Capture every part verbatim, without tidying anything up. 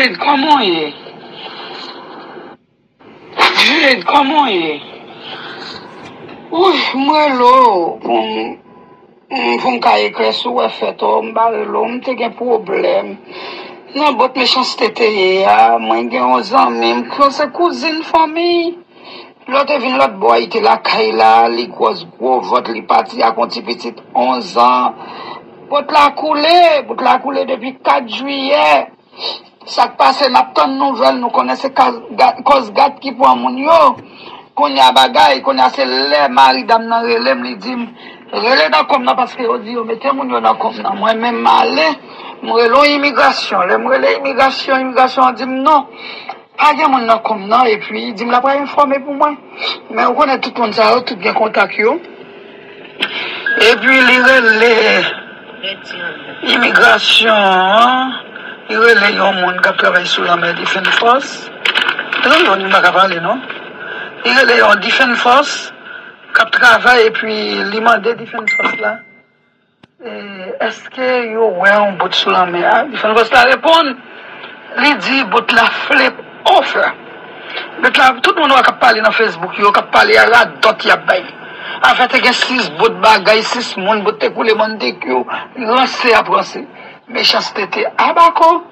Jade, kòman w ye? Jade, kòman w ye? Wi, m rele w pou m, m, pou m ka eklèsi w wè fèt ou, m pa rele w, m te gen pwoblèm. Nan bòt Mechanste te ye a, mwen gen yon zanmi m, se kouzin fanmi. Lè w te vin lòt bò a, li te lakay la, li gwòs gwo vant, li pati ak yon ti pitit onz an. Bòt la koule, bòt la koule depi kat jiyè. Sa k pase, n ap tann nouvèl, nou konnen se kaz-, ga-, kòz gat ki pran moun yo. Kounye a bagay, kounye a se lè mari dam nan rele m, li di m, rele nan kò m nan paske yo di yo mete moun yo nan kò m nan. Mwen menm m ale, m rele yon imigrasyon. Lè m rele imigrasyon, imigrasyon an di m non. Pa gen moun nan kò m nan, epi li di m l ap enfòme pou mwen. Men ou konnen tout moun sa yo, tout gen kontak yo. Epi li rele imigrasyon an, li rele yon moun k ap travay sou lanmè Defenn Fòs. Li rele yon, li pa ka pale non. Li rele yon Defenn Fòs k ap travay, epi li mande Defenn Fòs la, e, èske yo wè yon bòt sou lanmè a? Defenn Fòs la reponn, li di bòt la flip over. Bòt la, tout moun wè k ap pale nan Facebook yo, k ap pale a radòt y ap bay. Afè te gen sis bòt bagay, sis moun, bòt te koule, Montekyou, ranse ap ranse. Mechanste te abako.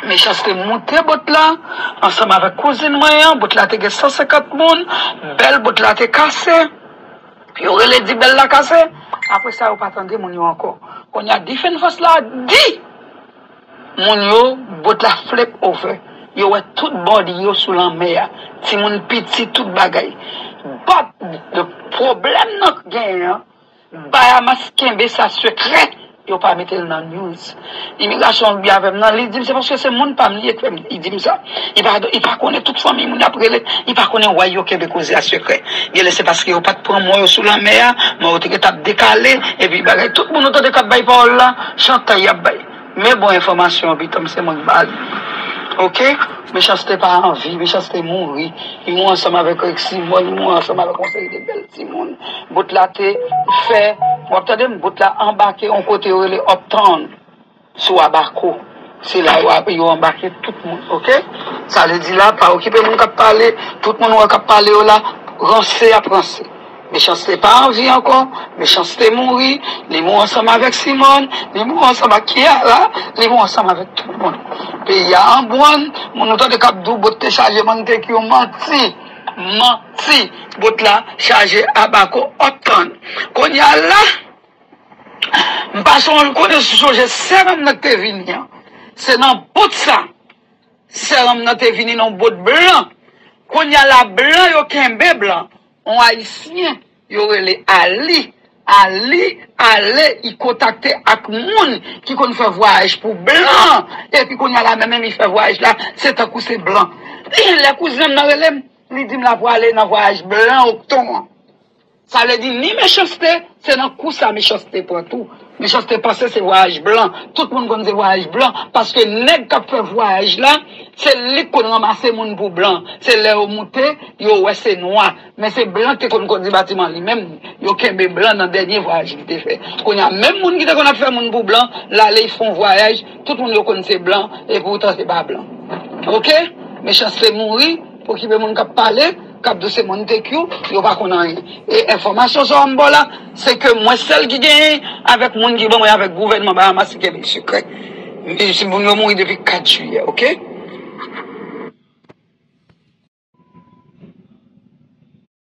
Mechanste moute bòt la ansanm avèk kouzin mwen an. Bòt la te gen san senkant moun. Bèl bòt la te kase. Yo rele di bèl la kase. Apre sa, yo pa tande moun yo ankò. Kounye a, Defenn Fòs la di moun yo, bòt la flip over. Yo wè tout bòdi yo sou lanmè a. Timoun piti, tout bagay. But, pwoblèm nan genyen an, Bahamas kenbe sa sekrè. Yo pa mete l nan news. Imigrasyon an byen avè m nan, li di m se paske se moun pa m li ye k fè m, li di m sa. Li pa, li pa konnen tout fanmi moun y ap rele, li pa konnen why yo kenbe koze a sekrè. Genlè se paske yo pa t pran mò yo sou lanmè a, mò yo te gentan ap dekale, epi bagay, tout moun ou tande k ap bay pawòl la, chantay y ap bay. Men bon enfòmasyon an, pitanm, se mwen k ba li. Oke? Mechanste pa anvi, Mechanste mouri. Li mouri ansanm avèk Reximon, li mouri ansanm avèk yon seri de bèl timoun. Bòt la te fè, w ap tande m, bòt la anbake yon kote yo rele Uptown, sou Abaco. Se la yo, yo anbake tout moun, oke? Sa vle di la, pa okipe moun k ap pale, tout moun wè k ap pale yo la, ranse y ap ranse. Mechanste pa anvi ankò, Mechanste mouri, li mouri ansanm avèk Simone, li mouri ansanm ak Kiara, li mouri ansanm avèk tout moun. Peyi a an bwann, moun ou tande k ap di w bòt te chaje Montekyou, manti, manti, bòt la chaje Abaco Uptown. Kounye a la, m pa sonje, konnen sonje sè m nan k te vini an. Se nan bòt sa, sè m nan te vini nan bòt blan. Kounye a la, blan yo kenbe blan. On Ayisyen, yo rele Ali. Ali ale, li kontakte ak moun ki konn fè vwayaj pou blan. Epi kounye a la, menm, menm li fè vwayaj la, se tankou se blan. Lè kouzin m nan rele m, li di m l ap prale nan vwayaj blan Okton an. Sa vle di, ni Mechanste, se nan kou sa Mechanste pran tou. Mechanste panse se vwayaj blan. Tout moun konn se vwayaj blan, paske nèg k ap fè vwayaj la, se li k konn ranmase moun pou blan. Se lè yo moute, yo wè se nwa. Men se blan ki te konn kondui batiman li menm. Yo kenbe blan nan dènye vwayaj li te fè. Kounye a, menm moun ki te konn ap fè moun pou blan, l ale, l fè yon vwayaj, tout moun yo konn se blan, e poutan se pa blan. Oke? Mechanste mouri, pou okipe moun k ap pale, k ap di w se Montekyou, yo pa konn anyen. E enfòmasyon sa w a m ba w la, se ke mwen sèl ki genyen avèk moun ki ban mwen avèk gouvènman Bahamas ki kenbe sekrè. E si moun yo mouri depi kat jiyè, oke?